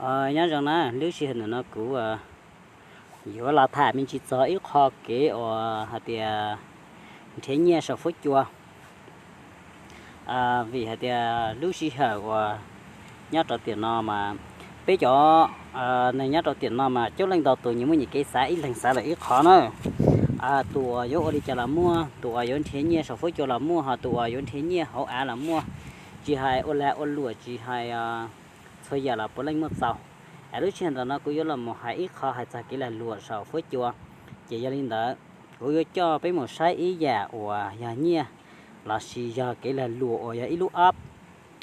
Nyob zoo na, lub sij hawm ntawm no kuv yuav los tham me ntsis txog ib qho kev uas hais tias nrhiav nyiaj saum fuab cua. Vim hais tias lub sij hawm uas nyob rau tiam no mas peb cov neeg nyob rau tiam no mas coob leej ntau tus nyias muaj nyias kev xav, ib leeg xav lawm ib qho na. Tus uas yuav ua li cas los muaj, tus uas yuav nrhiav nyiaj saum fuab cua los muaj, ho tus uas yuav nrhiav nyiaj hauv av los muaj. Tsis hais ua lag ua luam, tsis hais txhua yam los puav leej muaj txaus. Es lub sij hawm ntawm no kuv yuav los mus hais ib qho hais txog kev lag luam saum fuab cua. Ces yog li ntawd, kuv yuav coj peb mus saib ib yam uas yog nyiaj lossis yog kev lag luam uas yog ib lub app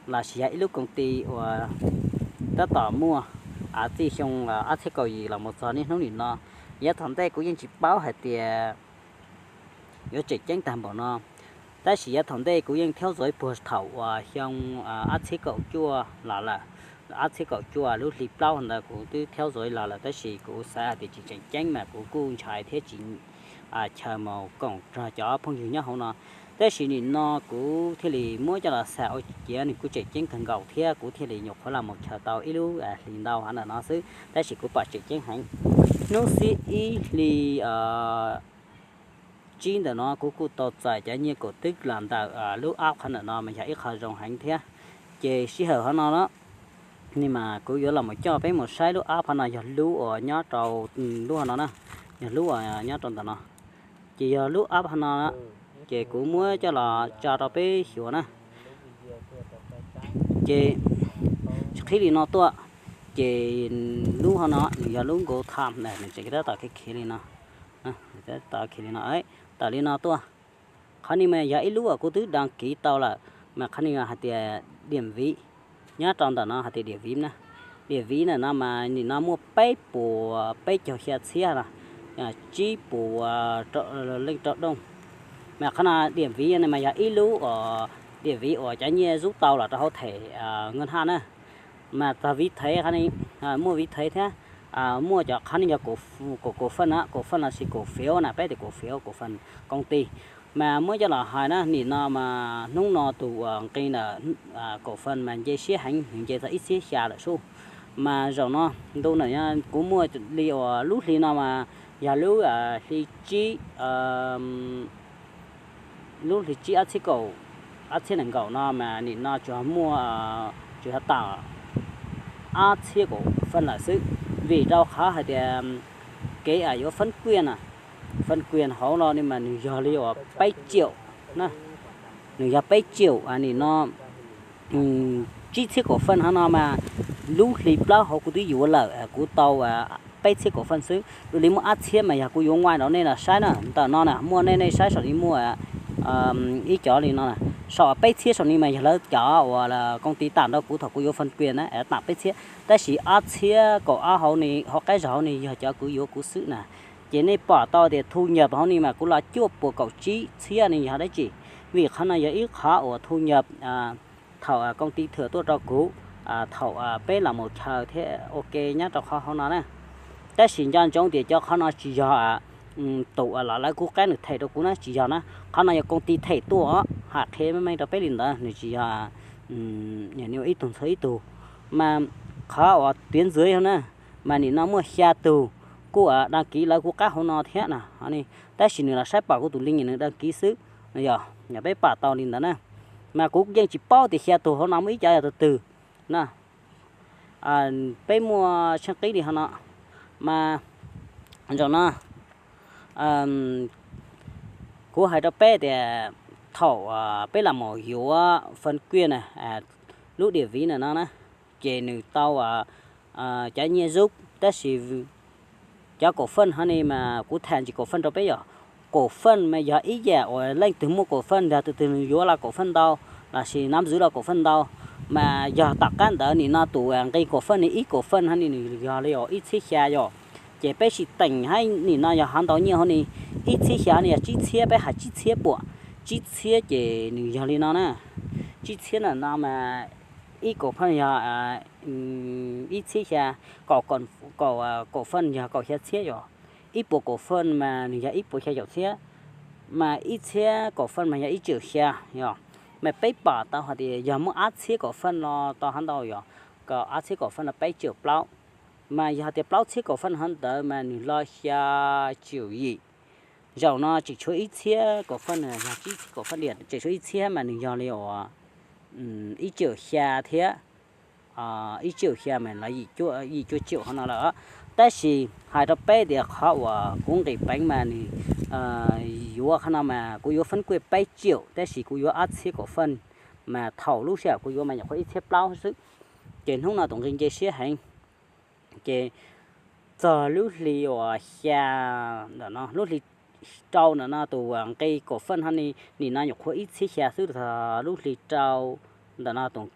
lossis yog ib lub koom ti uas tab tom muaj txij xyoo ob txhiab kaum yim los mus txog niaj hnub nim no. Yav thaum ntej kuv yeej tsis paub hais tias yuav tseem ceeb tag npaum no. Tab sis yav thaum ntej kuv yeej thiab txog ib puag thaum uas xyoo ob txhiab kaum cuaj los lawm, ob txhiab kaum cuaj lub hli plaub ntawd kuv twb thiab txog los lawm, tab sis kuv xav hais tias tsis tseem ceeb mas kuv kuj ntshai thiab tsis chaw mus koom nrog cov phooj ywg nyob hauv no. Tab sis nim no kuv thiaj li muab coj los xav ua ciav nws kuj tseem ceeb kawg nkaus thiab kuv thiaj li nyuam qhuav los mus chaw tau ib lub hlis ntau hov ntawm no xwb, tab sis kuv pom tseem ceeb heev. Hnub xiab ib hli tsib ntawm no kuv kuj tau txais cov nyiaj kaum twb los ntawm lub app qhov ntawm no mas yog ib qho zoo heev thiab. Ces sij hawm hov no na, ni mas kuv yuav los mus coj peb mus saib lub app qhov no yog lub uas nyob rau lub hov no na, yog lub uas nyob rau ntawm no. Ces yog lub app qhov no, ces kuv muab coj los tso rau peb xyuas na. Ces qhib li no tuaj, ces lub hov no nws yog lub Google Time, nws tseem tab tom khiav li no, tab tom khiav li no, tawm li no tuaj. Qhov ni mas yog ib lub uas kuv twb đăng ký tau lawm, mas qhov ni hais tias Điện Ví, nyob rau ntawm no hais tias Điện Ví na. Điện Ví ntawm no mas nim no muaj peb puas peb caug xya txhiab no, tsib puas leej rau dooj. Mas qhov no Điện Ví no mas yog ib lub uas Điện Ví uas cov nyiaj zub tau los rau hauv thẻ ngân hàng na. Mas txog ví thẻ qhov ni, muaj ví thẻ thiab, muaj cov qhov ni yog cổ phần, cổ phần lossis cổ phiếu na, peb tias cổ phiếu, cổ phần công ty. Mas muab coj los hais na, nim no mas hnub no tus uas nqi ntawm cổ phần mas nce siab heev, nws nce txog ib txhiab xya lawm sub. Mas zaum no ntu ntawm no kuv muaj li uas lub hli no mas yog lub hli tsib, lub hli tsib ob txhiab kaum, ob txhiab nees nkaum no mas nim no tsuas muaj, tsuas yog tawm ob txhiab kaum phần lawm xwb. Vim rau qhov hais tias kev yuav phần quyền na, phần quyền hauv no ni mas nws yog li uas peb triệu na, nws yog peb triệu, nim no tsib txhiab kaum phần hov no mas lub hli plaub hauv kuv twb yuav lawm, kuv tau peb txhiab kaum phần xwb, dua li muaj ob txhiab mas yog kuv yuav nguaij rau nej los saib na. Ntawm no na muaj, nej nej saib saum ni muaj ib cov li no, saum peb txhiab saum ni mas yog lawv cov uas công ty tawm rau kuv thaum kuv yuav phần quyền na, tawm peb txhiab, tab sis ob txhiab kaum ob hauv ni, hauv qab zog hauv ni yog cov kuv yuav kuv xwb na. Ces nej pom tau tias thu nhập hauv ni mas kuv los cuaj puas kaum tsib txhiab ni yog dab tsi? Vim qhov no yog ib qhov uas thu nhập thaum công ty thưởng tuaj rau kuv thaum peb los mus chaw thiab ua ke nyob rau qhov hauv no na. Tab sis nco ntsoov tias cov qhov no tsis yog tus uas los lawv kuv qab nws them rau kuv na, tsis yog na. Qhov no yog công ty them tuaj, hais qhia meej meej rau peb li ntawd, nws tsis yog ib tug ntxhua ib tug. Mas qhov uas tiav ntxwv yog na, mas nim no muaj xya tug kuj đăng ký lawv kuv qab hauv no thiab na. Tab sis nws los saib pom kuv tus link nws đăng ký xwb, yog peb pom tau li ntawd na. Mas kuv yeej tsis paub tias xya tug hauv no muaj ib cov yog tus twg na. Peb muaj tsheej qib li hov no, mas zaum no kuv hais rau peb tias thaum peb los mus yuav phần quyền na, lub điện ví ntawm no na, ces nws tau cov nyiaj zub, tab sis cov cổ phần hov ni mas kuv tham ntsis cổ phần rau peb yom. Cổ phần mas yog ib yam uas leej twg muaj cổ phần, yog tus twg nws yuav los cổ phần ntau, lossis nắm giữ los cổ phần ntau, mas yog tom qab ntawd nim no tus nqi cổ phần ni ib cổ phần hov ni nws yog li uas ib txhiab xya yom. Ces peb sim teem hab nim no yog hov ntau nyiaj hov ni, ib txhiab xya ni yog tsib txhiab, peb hais tsib txhiab puas, tsib txhiab ces nws yog li no na. Tsib txhiab ntawm no mas ib cổ phần yog ib txhiab xya, kaum, kaum cổ phần yog kaum xya txhiab yom. Ib puas cổ phần mas nws yog ib puas xya caum txhiab, mas ib txhiab cổ phần mas yog ib triệu xya yom. Mas peb pom tau hais tias yog muaj ob txhiab cổ phần no tau hov ntau yom. ob txhiab kaum feej los peb triệu plaub. Mas yog tias plaub txhiab kaum feej hov ntawd mas nws los xya triệu yim. Zaum no tseem tshuav ib txhiab kaum feej, yog ib txhiab kaum feej diam, tseem tshuav ib txhiab mas nws yog li uas ib triệu xya thiab, ib triệu xya mas los yim cuaj triệu hov no lawm. Tab sis hais rau peb tias qhov uas kuv nqis peev mas nws yuav qhov no mas kuv yuav feeb kuaj peb triệu, tab sis kuv yuav ob txhiab kaum feej, mas thaum lub sij hawm kuv yuav mas nyuam qhuav ib txhiab plaub xwb. Ces hnub no tus nqi nce siab heev. Ces txog lub hli uas xya ntawm no, lub hli rau ntawm no tus nqi kaum feej hov, nim no nyuam qhuav ib txhiab xya xwb, txog lub hli rau ntawm no tus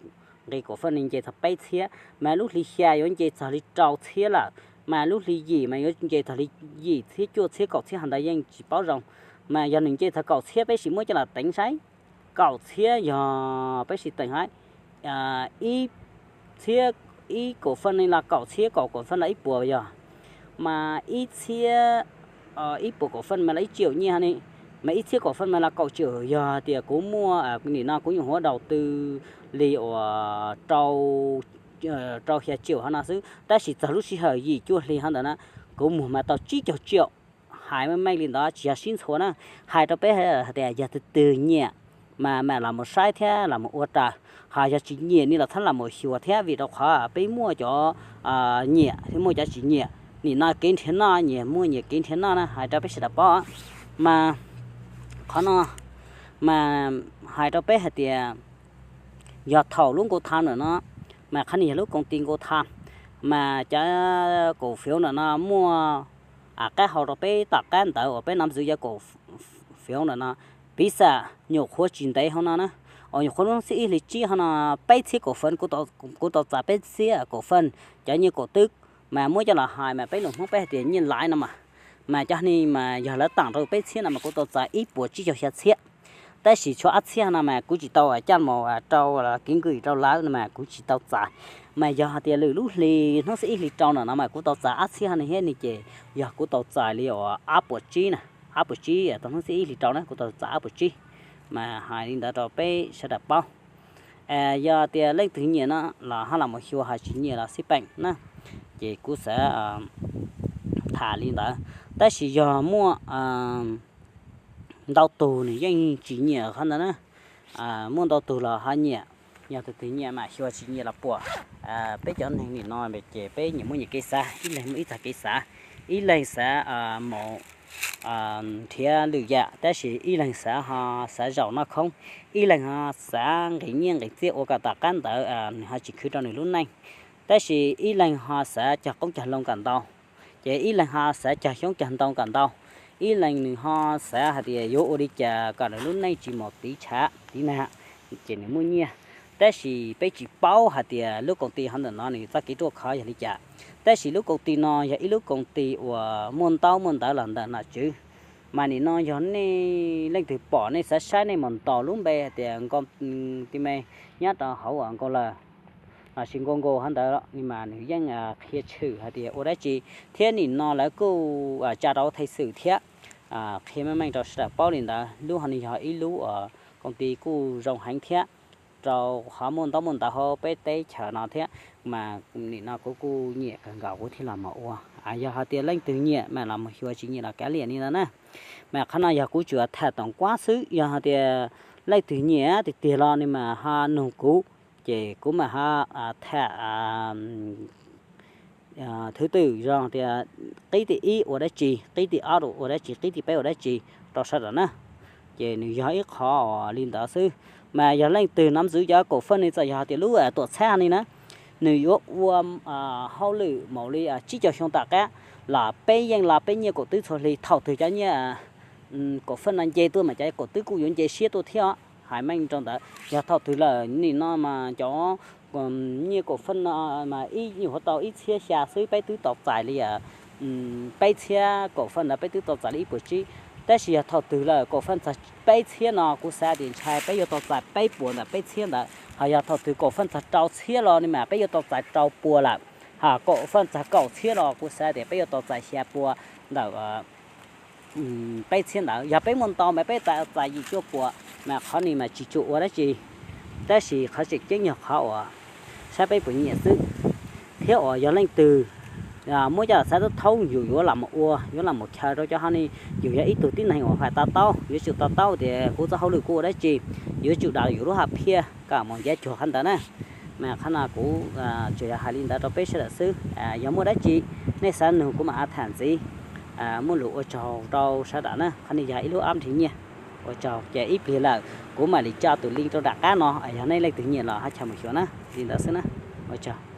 nqi kaum feej nws nce txog peb txhiab, mas lub hli xya yuav nce txog li rau txhiab lawm, mas lub hli yim mas yuav nce txog li yim txhiab cuaj txhiab kaum txhiab hov ntawd yeej tsis paub zoo. Mas yog nws nce txog kaum txhiab peb sim muab coj los teev saib, kaum txhiab yog peb sim teev saib, ib txhiab, ib kaum feej ne los kaum txhiab, kaum kaum feej los ib puas yog, mas ib txhiab ib puas kaum feej mas los ib triệu nyiaj ne, mas ib txhiab kaum feej mas los kaum triệu, yog tias kuv muaj nim no kuv nyuam qhuav đầu tư li uas rau xya triệu hov no xwb, tab sis txog lub sij hawm yim cuaj hli hov ntawd na, kuv muag mas tau tsib caug triệu. Hais meej meej li ntawd tsis yog sib ntxhua na, hais rau peb hais tias yog tus twg nyiam mas mam los mus saib thiab los mus ua raws, ho yog tsis nyiam ni los txhob los mus xyuas thiab, vim rau qhov peb muaj cov nyiam thiab muaj cov tsis nyiam. Nim no kev nrhiav noj nyias muaj nyias kev nrhiav noj na, hais rau peb sawv daws paub. Mas qhov no mas hais rau peb hais tias yog thaum lub Ngô Thanh ntawm no, mas qhov no yog lub công ty Ngô Thanh, mas cov cổ phiếu ntawm no muaj qab hau rau peb tom qab ntawd uas peb nắm giữ cov cổ phiếu ntawm no. Piv xam nyuam qhuav tsis ntev hauv no na, uas nyuam qhuav lub xiab ib hli tsib hauv no, peb txhiab cổ phần, kuv tau txais peb txhiab cổ phần, cov nyiaj cổ tức, mas muab coj los hais mas peb lus Hmoob peb hais tias nyiaj lãi no mas, mas cov ni mas yog lawv tawm rau peb txhiab no mas kuv tau txais ib puas tsib caug xya txhiab. Tab sis tshuav ob txhiab no mas kuv tsis tau coj mus rau kev nkwm rau lawv no mas kuv tsis tau txais. Mas yog hais tias lwm lub hli, hnub xiab ib hli rau no no mas kuv tau txais ob txhiab no thiab ne, ces yog kuv tau txais li uas ob puas tsib na, ob puas tsib tau hnub xiab ib hli rau na, kuv tau txais ob puas tsib. Mas hais li ntawd rau peb sawv daws paub. Yog tias leej twg nyiam no los ho los mus xyuas, ho tsis nyiam los xij peem na. Ces kuv xav tham li ntawd. Tab sis yog muaj ntau tus nws yeej tsis nyiam qhov ntawd na. Muaj ntau tus los ho nyiam. Yog tus twg nyiam mam xyuas, tsis nyiam los puam. Peb cov neeg nim no ces peb nyias muaj nyias kev xav, ib leeg muaj ib txoj kev xav, ib leeg xav mus nrhiav lwm yam, tab sis ib leeg xav ho xav zaum noj khoob, ib leeg ho xav nqis nyiaj nqis txiaj ua kom tom qab ntawd nws ho tsis khwv rau nws lub neej. Tab sis ib leeg ho xav cog qoob cog loo kom ntau, ces ib leeg ho xav cog xyoob cog ntoo kom ntau, ib leeg nws ho xav hais tias yuav ua li cas kom nws lub neej tsis mus tiv tshav tiv nag, ces nws muaj nyiaj. Tab sis peb tsis paub hais tias lub công ty hov ntawm no nws txoj kev ruaj khov yog li cas. Tab sis lub công ty no yog ib lub công ty uas muaj ntaub muaj ntawv los ntawm nom tswv. Mas nim no yog nej leej twg pom nej xav saib nej mus ntaus lub npe hais tias Nkauj Ti Me nyob rau hauv uas Nkauj Lawm lossis Nkauj Nkauj hov ntawd mas nws yeej qhia tshwm hais tias ua dab tsi, thiab nim no lawv kuj tsa rau thej xwm thiab qhia meej meej rau sawv daws paub li ntawd. Lub hov no yog ib lub uas công ty kuj zoo heev thiab, rau qhov muaj ntaub muaj ntawv hauv peb teb chaws no thiab. Mas nim no kuv kuj nyiam kawg nkaus kuv thiaj los mus ua. Yog hais tias leej twg nyiam mas los mus xyuas, tsis nyiam los kav liam li ntawd na. Mas qhov no yog kuv tsuas tham tổng quát xwb, yog hais tias leej twg nyiam tiag tiag los nws mas ho nug kuv, ces kuv mam ho tham thứ tự, zoo tias qib thib ib ua dab tsi, qib thib ob ua dab tsi, qib thib peb ua dab tsi rau sawv daws na. Ces nws yog ib qho uas li ntawd xwb. Mas yog leej twg nắm giữ cov cổ phần ni, txawm yog tias lub tuam txhab ni na, nws yuav ua hauj lwm mus li tsib caug xyoo tom qab los peb yeej los peb nyiaj kaum twb txhua hli. Thaum twg cov nyiaj kaum feej no nce tuaj mas cov kaum twb kuj yuav nce siab tuaj thiab. Hais meej rau ntawd, yog thaum twg lawm nim no mas cov nyiaj kaum feej no mas ib nyuag tau ib txhiab xya xwb, peb twb tau txais li peb txhiab kaum feej ntawd peb twb tau txais li ib puas tsib. Tab sis yog thaum twg lawm kaum feej txog peb txhiab no kuv xav tias ntshai peb yuav tau txais peb puas ntawm peb txhiab ntawd. Ho yog thaum twg kaum feej txog rau txhiab los ni mas peb yuav tau txais rau puas lawm. Ho kaum feej txog kaum txhiab los kuv xav tias peb yuav tau txais xya puas ntawm peb txhiab ntawd. Yog peb muaj ntau mas peb txais yim cuaj puas, mas qhov ni mas tsis tshua ua dab tsi. Tab sis qhov tseem ceeb yog qhov uas saib peb puas nyiam xwb. Thiab uas yog leej twg muab coj los xav thaub yus yuav los mus ua, yuav los mus chaw rau cov hauv ne, yus yog ib tug tib neeg uas hais to taub, yuav tsum to taub tias kuv txoj hauj lwm kuv ua dab tsi, yuav tsum daws yus lub hom phiaj kom mus ncav cuag qhov ntawd na. Mas qhov no kuv tsuas yog hais li ntawd rau peb sawv daws xwb. Yog muaj dab tsi nej xav nug kuv mam tham ntxiv. Muaj lus ua tsaug rau sawv daws na, qhov no yog ib lub app nrhiav nyiaj. Ua tsaug, ces ib pliag lawm kuv mam li tso tus link rau nram qab no, yog nej leej twg nyiam los ho chaw mus xyuas na. Li ntawd xwb na. Ua tsaug.